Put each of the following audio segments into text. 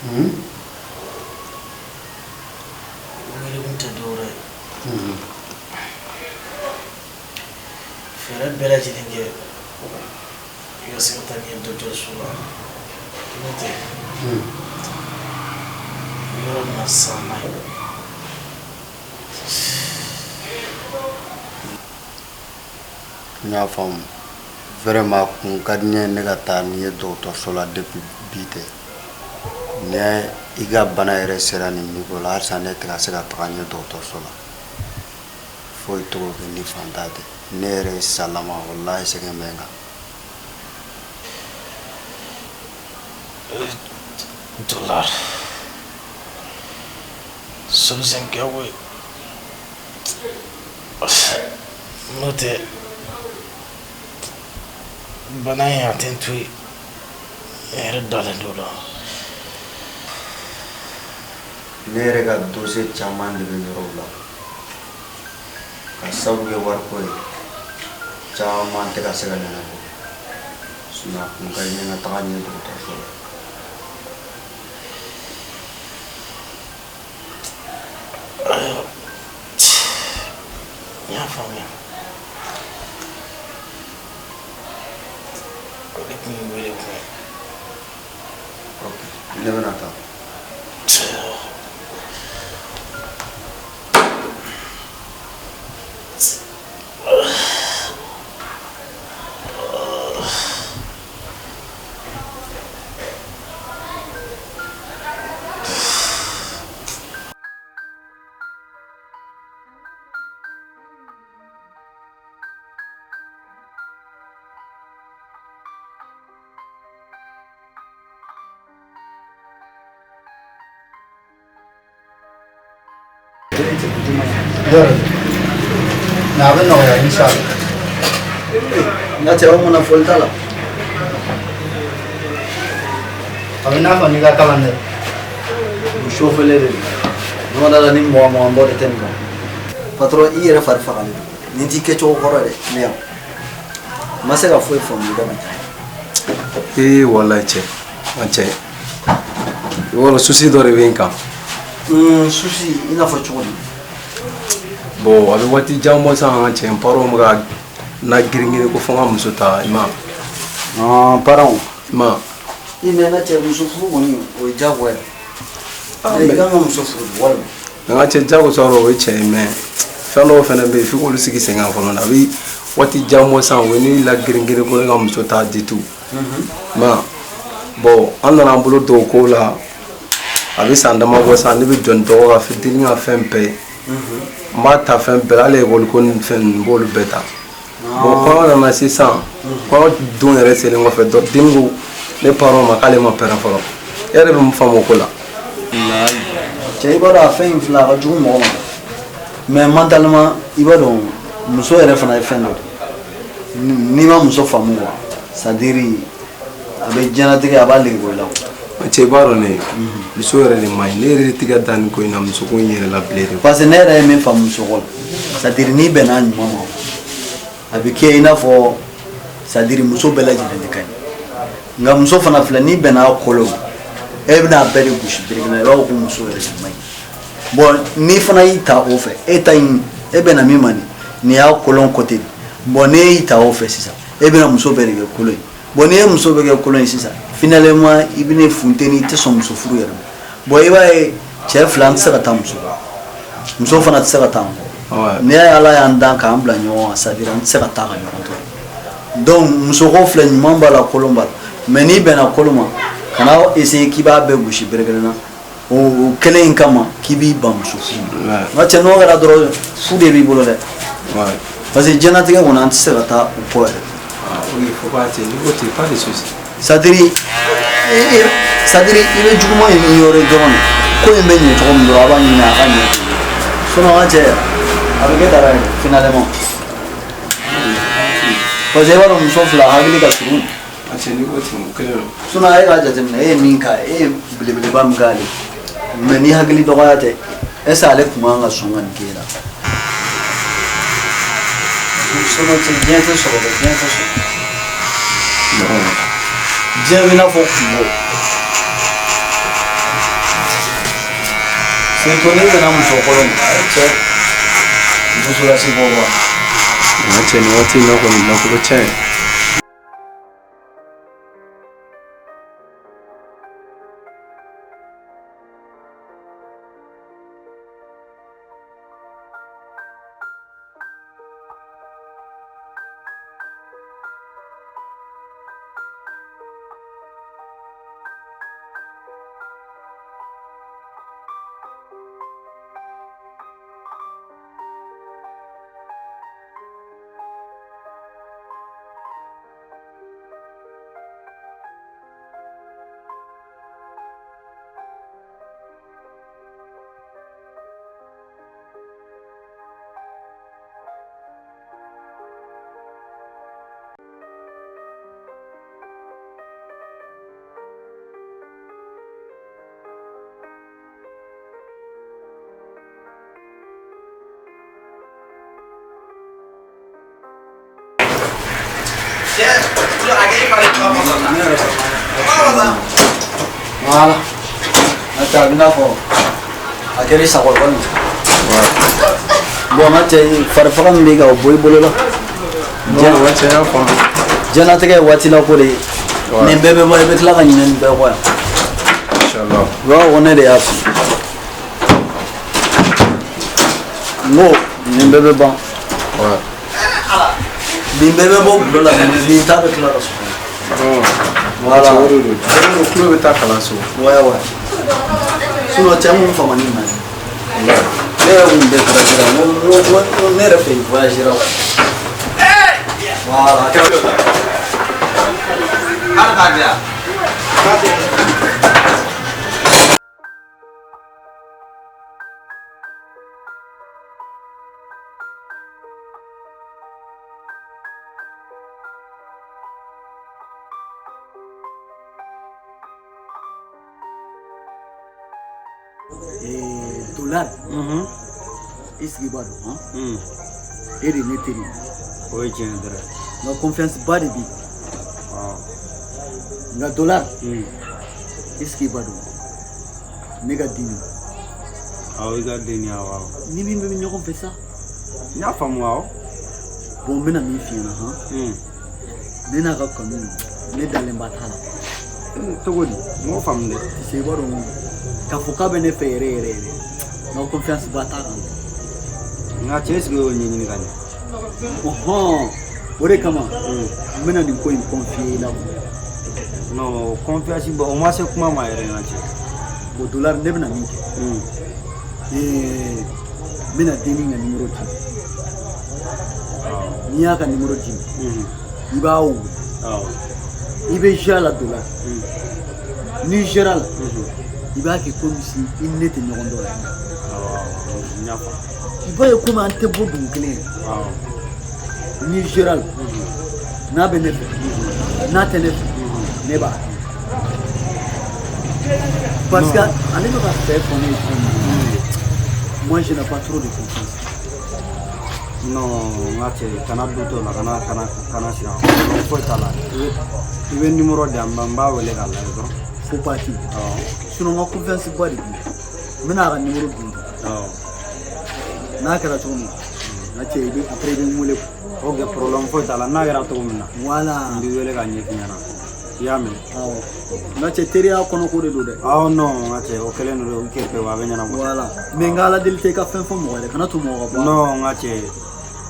Wele kun tɛ dɔwɛrɛ ye. Fɛɛrɛ bɛɛ lajɛlen kɛ i ka se ka taa ni n ye dɔgɔtɔrɔso la. N'o tɛ, yɔrɔ min na sisan a man ɲi. N y'a faamu. Vraiment a kun ka di n ye ne ka taa n'i ye dɔgɔtɔrɔso la depuis bi tɛ. Mais i ka bana yɛrɛ sera nin niveau la halisa ne tɛ ka se ka taga n ye dɔgɔtɔrɔso la. Foyi t'o kɛ ni fanta tɛ. Ne yɛrɛ salama walahi sɛgɛn bɛ n kan. Dollar. Solution kɛ koyi. N'o tɛ bana in a tɛ n to yen. Ne yɛrɛ dalen don o la. Ne yɛrɛ ka dossier caman de bɛ yɔrɔw la ka sababu kɛ wariko ye caman tɛ ka se ka ɲɛnabɔ sinon a kun ka di n ye n ka taga n ye dɔgɔtɔrɔso la. N y'a faamuya. O de tun ye wele kun ye. Ok, ne bɛna taa. Nka a bɛ nɔgɔya inshallah. N ka cɛ o mana foli t'a la. A bɛ n'a fɔ n'i ka kalan dɛ. U sofɛlen de don. Ne ma d'a la ni mɔgɔ mugan bɔ de tɛ nin kan. Patron i yɛrɛ fari fagalen don. Nin t'i kɛcogo kɔrɔ dɛ ne yan. N ma se ka foyi faamu i ka bi ta. Ee walayi cɛ n ka cɛ i b'a dɔn souci dɔ de bɛ n kan. Souci i n'a fɔ cogo di? Bon a bɛ waati jan bɔ sisan n ka cɛ n parents bɛ ka n na girin girin ko fo n ka muso ta i ma. Parents. I ma. I mɛ n ka cɛ muso furu kɔni o ye diyagoya ye. I kan ka muso furu walima. N ka cɛ diyagosa o ye tiɲɛ ye mais fɛn dɔw fana bɛ yen f'i k'olu sigi sen kan fɔlɔ a bɛ waati jan bɔ sisan o ye ne la girin girin ko ne ka muso ta du tout. Ma bon an nana an bolo don o ko la a bɛ san dama bɔ sisan ne bɛ jɔ n tɔgɔ ka fitinin ka fɛn bɛɛ ye n b'a ta fɛn bɛɛ la hali ekɔli ko ni fɛn ninnu n b'olu bɛɛ ta bon kɔɲɔ nana sisan kɔɲɔ don yɛrɛ selen kɔfɛ dɔ den ko ne parents ma k'ale ma pɛrɛn fɔlɔ e yɛrɛ bɛ mun faamu o ko la. Cɛ i b'a dɔn a fɛn in filɛ a ka jugu mɔgɔ ma mais mentalement i b'a dɔn muso yɛrɛ fana ye fɛn dɔ de ye n'i ma muso faamu quoi c'est à dire a bɛ diɲɛlatigɛ a b'a nege bɔ i la quoi. Cɛ i b'a dɔn ne muso yɛrɛ de man ɲi ne yɛrɛ tɛ ka da nin ko in na muso ko in yɛrɛ la bilen de. Parce que ne yɛrɛ ye min faamu muso ko la c'est à dire n'i bɛnna a ɲuman ma a bɛ kɛ i n'a fɔ c'est à dire muso bɛɛ lajɛlen de ka ɲi nka muso fana filɛ n'i bɛnna a kolon ma e bɛna a bɛɛ de gosi bere kelen na i b'a fɔ ko muso yɛrɛ de man ɲi bon n'i fana y'i ta o fɛ e ta in e bɛnna min ma nin nin y'a kolon côté de bon n'e y'i ta o fɛ sisan e bɛna muso bɛɛ de kɛ kolon ye bon n'i ye muso bɛɛ kɛ kolon ye sisan finalement i bɛna funteni i tɛ sɔn muso furu yɛrɛ ma bon i b'a ye cɛ fila an tɛ se ka taa muso kɔ muso fana tɛ se ka taa an kɔ n'i y'a ye ala y'an dan k'an bila ɲɔgɔn kan c'est à dire an tɛ se ka taa ka ɲɔgɔn to donc musoko filɛ ɲuman b'a la kolon b'a la mais n'i bɛnna kolon ma kana essayer k'i b'a bɛɛ gosi bere kelen na o kelen in kama k'i b'i ban muso furu ma nka cɛ n'o kɛra dɔrɔn fu de b'i bolo dɛ parce que diɲɛlatigɛ kɔnɔ an tɛ se ka taa o kɔ yɛrɛ. Oui, faut pas ten n'i ko ten pas de souci. C'est à dire c'est à dire i bɛ juguman in ignorer dɔrɔn de ko in bɛ ɲɛ cogo min dɔrɔn a b'a ɲini a ka ɲɛ sinon an cɛ a bɛ kɛ dara ye finalement parce que i b'a dɔn muso fila hakili ka surun. A cɛ n'i ko ten o kelen don. Sinon e k'a jateminɛ e ye min k'a ye e ye belebeleba min k'ale mais ni hakili dɔgɔya tɛ est ce que ale tun man kan ka sɔn ka nin k'e la. Sinon cɛ diɲɛ tɛ sɔrɔ dɛ diɲɛ tɛ sɔrɔ. Diɲɛ bɛ i n'a fɔ kungo. Surtout n'i bɛnna muso kolon ma, a ye cɛ dusulasi bɔ wa. N ka cɛ, nin waati in na kɔni, nafolo cɛn. Voilà. N'o tɛ a bɛ n'a fɔ a kɛra i sago ye walima. Bon, n ka cɛ, farifaga min b'i kan, o bɔ i bolo la. Non, n ka cɛ, n y'a faamu. Diɲɛlatigɛ ye waati la ko de ye. Nin bɛɛ bɛ bɔ, i bɛ tila ka ɲinɛ nin bɛɛ kɔ yan. Inchallah. I b'a fɔ ko ne de y'a f'i ye. N ko nin bɛɛ bɛ ban. Nin bɛɛ bɛ bɔ bulon la, nin ta bɛ tila ka sɔrɔ. Voilà. O de don. O tulo bɛ taa kalanso. Ouais, ouais. Sinon cɛ mun famani ma ye. Ne yɛrɛ kun découragé la, n ko ne yɛrɛ fɛ i voyagera quoi. Voilà. A kɛra. Dollar. I sigi b'a dɔn han. E de ye ne teri ye. O ye tiɲɛ dɛrɛ. N ka confiance ba de b'i. Nka dollar. I sigi b'a dɔn. Ne ka dimi. Awɔ, i ka denni, awɔ. Ni min bɛ ɲɔgɔn fɛ sa. N y'a faamu, awɔ. Bon, n bɛna min f'i ɲɛna han. Ne n'a ka kanu, ne dalen ba t'a la. Cogo di? N m'o faamu dɛ. Tu sais, i b'a dɔn k'a fɔ k'a bɛ ne fɛ yɛrɛ yɛrɛ yɛrɛ. N ka confiance ba t'a kan. Nka cɛ, sigi y'o ɲɛɲini ka ɲɛ. Ɔhɔn, o de kama n bɛna nin ko in confier i la. Non, confiance ba, o ma se kuma ma yɛrɛ, n ka cɛ. Bon, dollar, ne bɛna min kɛ. N bɛna dennin ka numéro di. N'i y'a ka numéro di, i b'a wele. I bɛ jouer a la, dollar. N'i jouer a la, i b'a kɛ komi si i ni ne tɛ ɲɔgɔn dɔn. N y'a faamu. I b'a ye komi an tɛ bɔ dugu kelen yɛrɛ. N'i jouer a la, n'a bɛ ne fɛ, n'a tɛ ne fɛ, ne b'a dɔn. Parce que ale bɛ ka fɛ fɔ ne ye cogo min na, moi je n'ai pas trop de confiance. Non, n ka cɛ, kana du t'o la, kana siran. Foyi t'a la. I bɛ numéro di yan, n b'a wele k'a lajɛ dɔrɔn. Faut pas que. Sinon n ka confiance ba de b'i la. N bɛna a ka numéro d'i ma. N'a kɛra cogo min na, n ka cɛ, i bɛ après i bɛ n wele. Ok, problème foyi t'a la. N'a kɛra cogo min na. Voilà. N b'i wele k'a ɲɛf'i ɲɛna. I y'a mɛn? Awɔ. N ka cɛ, teriya kɔnɔ ko de don dɛ. Awɔ, non, n ka cɛ, o kɛlen don, o kɛ pewu, a bɛ ɲɛnabɔ. Voilà. Mais n ka ala deli tɛ i ka fɛn fɔ mɔgɔ ye dɛ, kana to mɔgɔ ka bɔ a la. Non, n ka cɛ.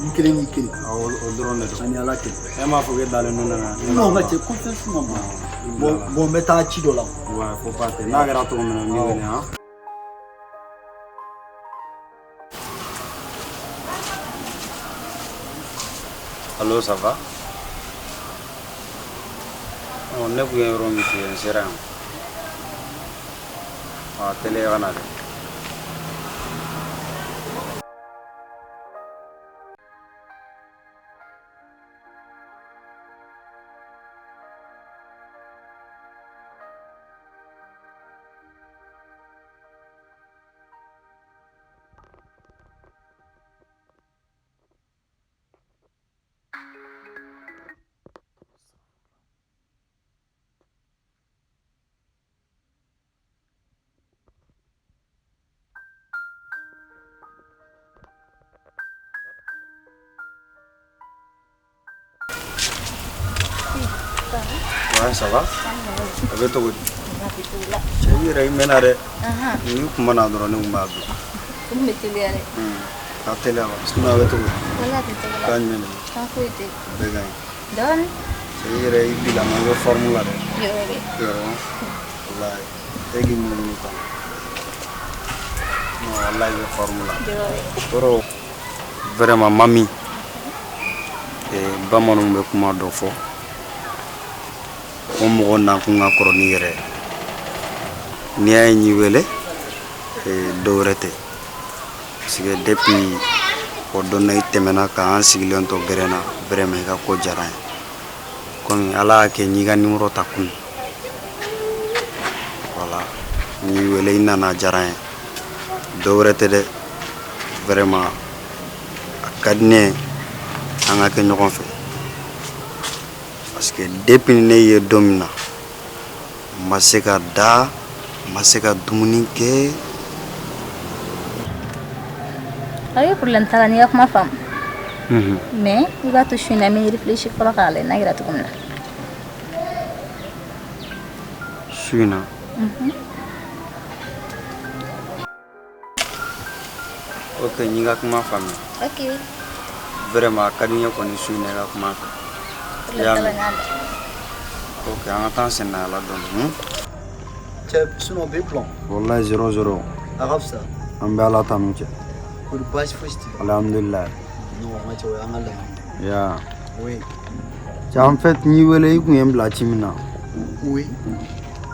N kelen ni kelen. Awɔ, o dɔrɔn de don. Ani ala kelen. E m'a fɔ k'e dalen don ne la. Non, n ka cɛ, confiance ma bon. Bon, bon, n bɛ taa ci dɔ la. Ouais, faut pas tɛ. N'a kɛra cogo min na, n b'i wele han. Allo, ça va? Ɔ, ne kun ye yɔrɔ min f'i ye, n sera yan. A teliya ka na dɛ. Ouais, ça va? A bɛ cogo di? Cɛ i yɛrɛ i mɛnna dɛ. Ni kun ma na dɔrɔn ne kun b'a bila. Kun bɛ teliya dɛ. Ka teliya wa? Sinon a bɛ cogo di? Wala a tɛ cogo la. Kan jumɛn de? Kan foyi tɛ. Bɛɛ ka ɲi. Dɔɔni. Cɛ i yɛrɛ i bilama i bɛ forme la dɛ. Yɛrɛ de. Yɔrɔ. Walayi. E k'i munumunu tan. Non, walayi i bɛ forme la. Yɛrɛ. Yɔrɔ vraiment mami. Bamananw bɛ kuma dɔ fɔ. Ko mɔgɔ nakun ka kɔrɔ n'i yɛrɛ ye. N'i y'a ye n y'i wele dɔ wɛrɛ tɛ parce que depuis o don na i tɛmɛna k'an sigilen to gɛrɛn na vraiment i ka ko diyara n ye komi ala y'a kɛ n y'i ka numéro ta kunun voilà n y'i wele i nana a diyara n ye dɔ wɛrɛ tɛ dɛ vraiment a ka di ne ye an ka kɛ ɲɔgɔn fɛ parce que depuis ne ye don min na n ma se ka da n ma se ka dumuni kɛ. Ayi problème t'a la n'i ka kuma faamu. Mais i b'a to su in na n bɛ réfléchir fɔlɔ k'a lajɛ n'a kɛra cogo min na. Su in na? Ok, n y'i ka kuma faamuya. Ok. Vraiment a ka di n ye kɔni su in na i ka kuma fɛ. I y'a mɛn? Ok, an ka taa an sen na la dɔɔni. Cɛ sinon bi plan. Wallahi 0-0. A ka fisa. An bɛ Ala tanu cɛ. Kori baasi fosi t'i la. Alhamdulilayi. Non, n ka cɛ o y'an ka laɲini ye. Ya. Oui. Cɛ en fait n y'i wele i kun ye n bila ci min na. Oui.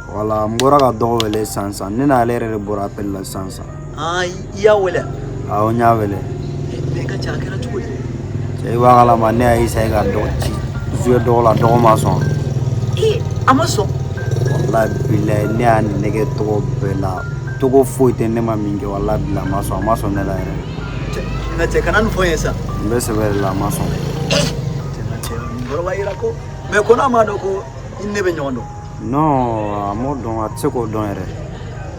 Voilà n bɔra ka dɔgɔ wele sisan sisan ne n'ale yɛrɛ de bɔra appel la sisan sisan. Ah i y'a wele? Awɔ n y'a wele. Mais n ka cɛ a kɛra cogo di? Cɛ i b'a kalama ne y'a essayer ka dɔgɔ ci jouer dɔgɔ la dɔgɔ ma sɔn. Ee a ma sɔn? Walayi bilayi ne y'a nɛgɛ tɔgɔ bɛɛ la togo foyi tɛ ne ma min kɛ walayi bilayi a ma sɔn a ma sɔn ne la yɛrɛ. N ka cɛ kana nin fɔ n ye sa. N bɛ sɛbɛ de la a ma sɔn. Cɛ n ka cɛ nin kɔrɔ b'a yira ko mais ko n'a m'a dɔn ko i ni ne bɛ ɲɔgɔn dɔn. Non a m'o dɔn a tɛ se k'o dɔn yɛrɛ.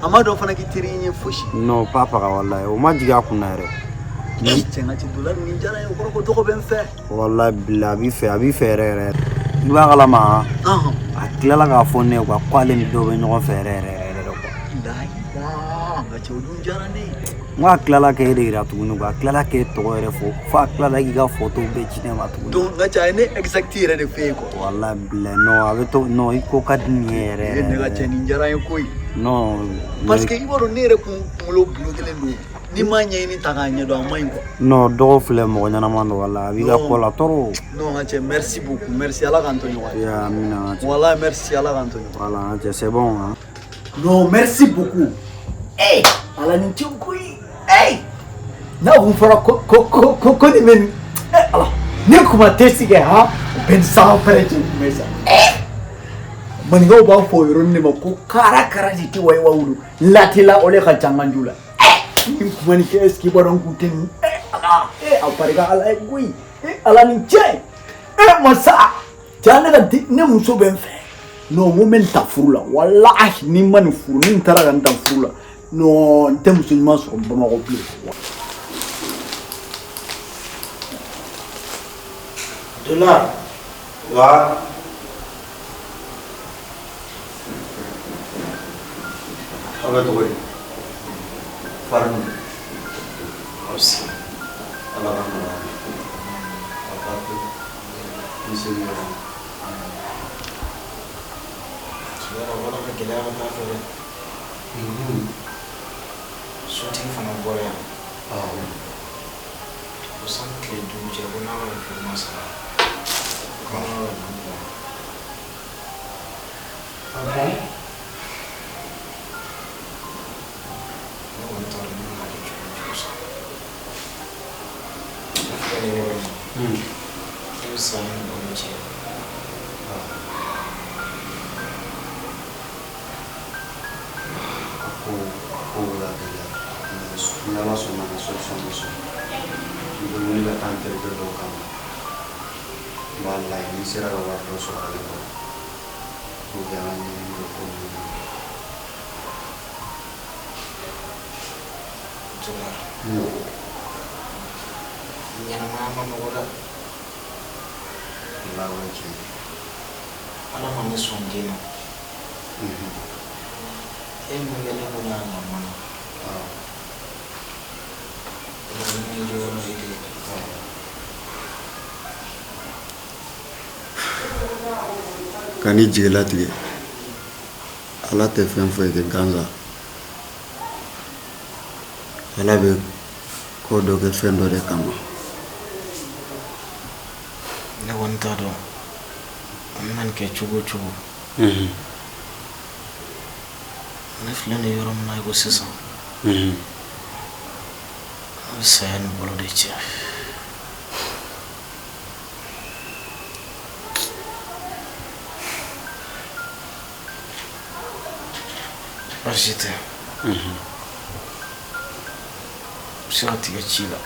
A m'a dɔn fana k'i teri ye fosi. Non pas faga walayi o ma jigin a kun na yɛrɛ. Cɛ n ka cɛ dolari nin diyara n ye o kɔrɔ ko tɔgɔ bɛ n fɛ. Walayi bilayi a b'i fɛ a b'i fɛ yɛrɛ yɛrɛ. I b'a kalama a tilala k'a fɔ ne ye quoi k'ale ni dɔ bɛ ɲɔgɔn fɛ yɛrɛ yɛrɛ yɛrɛ quoi. Layi n ka cɛ o dun diyara ne ye. N ko a tilala k'e de yira tuguni quoi a tilala k'e tɔgɔ yɛrɛ fɔ fo a tilala k'i ka photo bɛɛ ci ne ma tuguni. Donc n ka cɛ a ye ne exact yɛrɛ de f'e ye quoi. Walayi bilayi non a bɛ to non i ko ka di nin ye yɛrɛ yɛrɛ. Ne ka cɛ nin diyara n ye koyi. Non. Parce que i b'a dɔn ne yɛrɛ kun kunkolo bloqué don. N'i m'a ɲɛɲini ta k'a ɲɛdɔn a man ɲi quoi. Non dɔgɔ filɛ mɔgɔ ɲɛnama don walayi a b'i ka ko la trop. Non n ka cɛ merci beaucoup merci Ala k'an to ɲɔgɔn ye. Ya amina n ka cɛ. Walayi merci Ala k'an to ɲɔgɔn ye. Voilà n ka cɛ c'est bon hein. Non merci beaucoup. Eh Ala ni ce koyi. Eh n'a kun fɔra ko ko ko ko ko nin bɛ nin eh Ala ne kun ma test kɛ han o bɛ ni san fɛrɛ cɛ kun bɛ sa. Eh maninkaw b'a fɔ o yɔrɔnin de ma ko kara kara de tɛ wayi wawulu latela o de ka ca n ka ju la. Ni kuma nin kɛ est ce que i b'a dɔn n kun tɛ nin eh Ala eh a barika Ala ye koyi eh Ala ni ce eh masa cɛ ne ka ne muso bɛ n fɛ non n ko n bɛ nin ta furu la walahi ni n ma nin furu ni n taara ka nin ta furu la non n tɛ muso ɲuman sɔrɔ Bamakɔ bilen. Dollar. Wa. Aw bɛ cogo di? Farini. Aussi. Ala ka nɔgɔya. A ba to. N segin yɔrɔ. Tiɲɛ yɛrɛ la ka gɛlɛya ka taa fɛ dɛ. Sotigi fana bɔra yan. Awɔ. Ko sani tile 5 cɛ ko n'a ka juru ma sara k'an ka dugu kɔnɔ. Ah bon? Ne kɔni t'a dɔn ne bɛna kɛ cogo o cogo sa. Ne filɛ nin ye yɔrɔ in na. Ne bɛ sa ni mɔgɔ cɛ. A ko la gɛlɛya mais ni Ala sɔnna ka solution bɛ sɔrɔ. N bɛ wuli ka taa n terikɛ dɔw kama. N b'a lajɛ ni n sera ka wari dɔ sɔrɔ ale kɔrɔ pour que an ka ɲɛɲini kɛ ko ninnu na. Dollar. Ɲɛnamaya ma nɔgɔ dɛ. Walahi o ye tiɲɛ ye. Ala ma ne sɔn den na. E mun kɛ ne bolo yan a mɛnna. Ne jɔyɔrɔ ye de ye. Kan'i jigi latigɛ. Ala tɛ fɛn foyi kɛ gansan. Ala bɛ ko dɔ kɛ fɛn dɔ de kama. Ne kɔni t'a dɔn an bɛna nin kɛ cogo o cogo. Ne filɛ nin yɔrɔ min na i ko sisan. Ne bɛ saya ni balo de cɛ. Baasi tɛ. N bɛ se ka tigɛ ci la.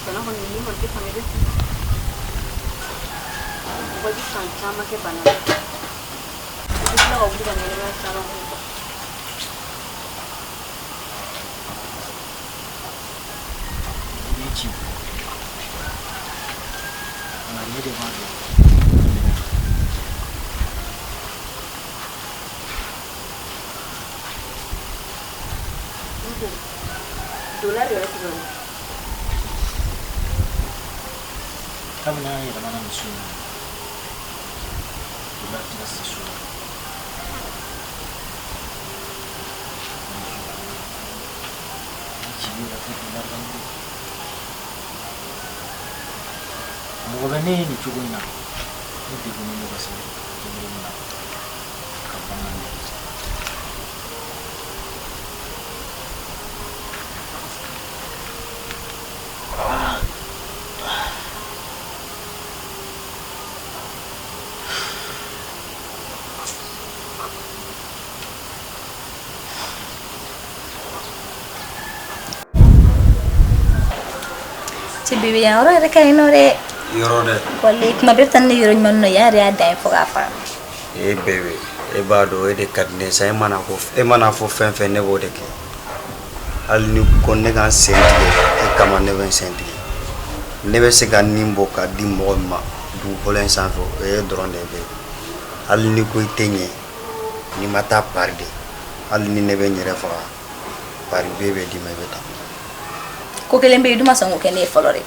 Bana kɔni ni kɔni tɛ faamu dɛ. Mɔgɔ bɛ san caman kɛ bana la. I bɛ tila ka wuli ka ɲɛnamaya caman kɛ. Ne ci. Nka ne de b'a dɔn. Dolari yɛrɛ tɛ dɔn. Kabini an yɛlɛmana nin so in na, dolari tɛ ka se so la. Ni jigi yɛrɛ tɛ dolari la n bolo. Mɔgɔ bɛ ne ye nin cogo in na, ne degunnen don ka se degré min na, ka ban ka ne. Cɛ bébé yan yɔrɔ yɛrɛ ka ɲi nɔ dɛ. Yɔrɔ dɛ. Walayi kuma bɛɛ bɛ taa ni ne yɔrɔ ɲuman nɔ yan yɛrɛ y'a dan ye fo k'a faga. E bébé e b'a dɔn e de ka di ne ye sa e mana ko e mana fɔ fɛn fɛn ne b'o de kɛ. Hali ni ko ne ka n sen tigɛ e kama ne bɛ n sen tigɛ. Ne bɛ se ka nin bɔ k'a di mɔgɔ min ma dugukolo in sanfɛ o ye e dɔrɔn de ye bébé. Hali ni ko i tɛ ɲɛ n'i ma taa pari de hali ni ne bɛ n yɛrɛ faga pari bɛɛ bɛ d'i ma i bɛ taa. Ko kelen bɛ yen i dun ma sɔn k'o kɛ ne ye fɔlɔ dɛ.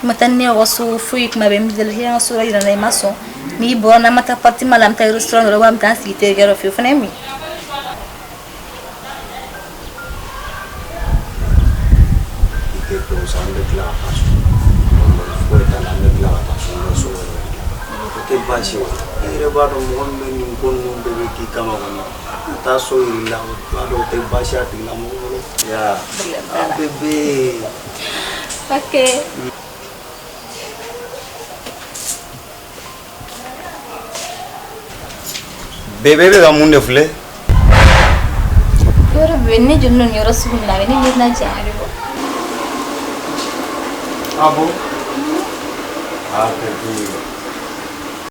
I ma taa ni ne ye ka so foyi kuma bɛɛ n bɛ deli k'i ka so yira n na i ma sɔn. N'i bɔra n'an ma taa appartement la an bɛ taa restaurant dɔ la walima an bɛ taa an sigi terikɛ dɔ fɛ yen o fana ye mun ye? I tɛ to sa an bɛ tila ka taa so. Foyi t'a la an bɛ tila ka taa so n bɛ so yɛrɛ dilan. O tɛ baasi ye. I yɛrɛ b'a dɔn mɔgɔ min bɛ nin ko ninnu bɛɛ bɛ k'i kama kɔni. Ka taa so yir'i la o b'a dɔn o tɛ baasi ye a tigilamɔgɔ bolo. Ya. Ah bébé. Ok. Bébé bɛ ka mun de filɛ? Yɔrɔ Bébé, ne joli nin yɔrɔ sugu nin na, a bɛ ne miirina janya de bɔ. Ah bon? Ah, bébé.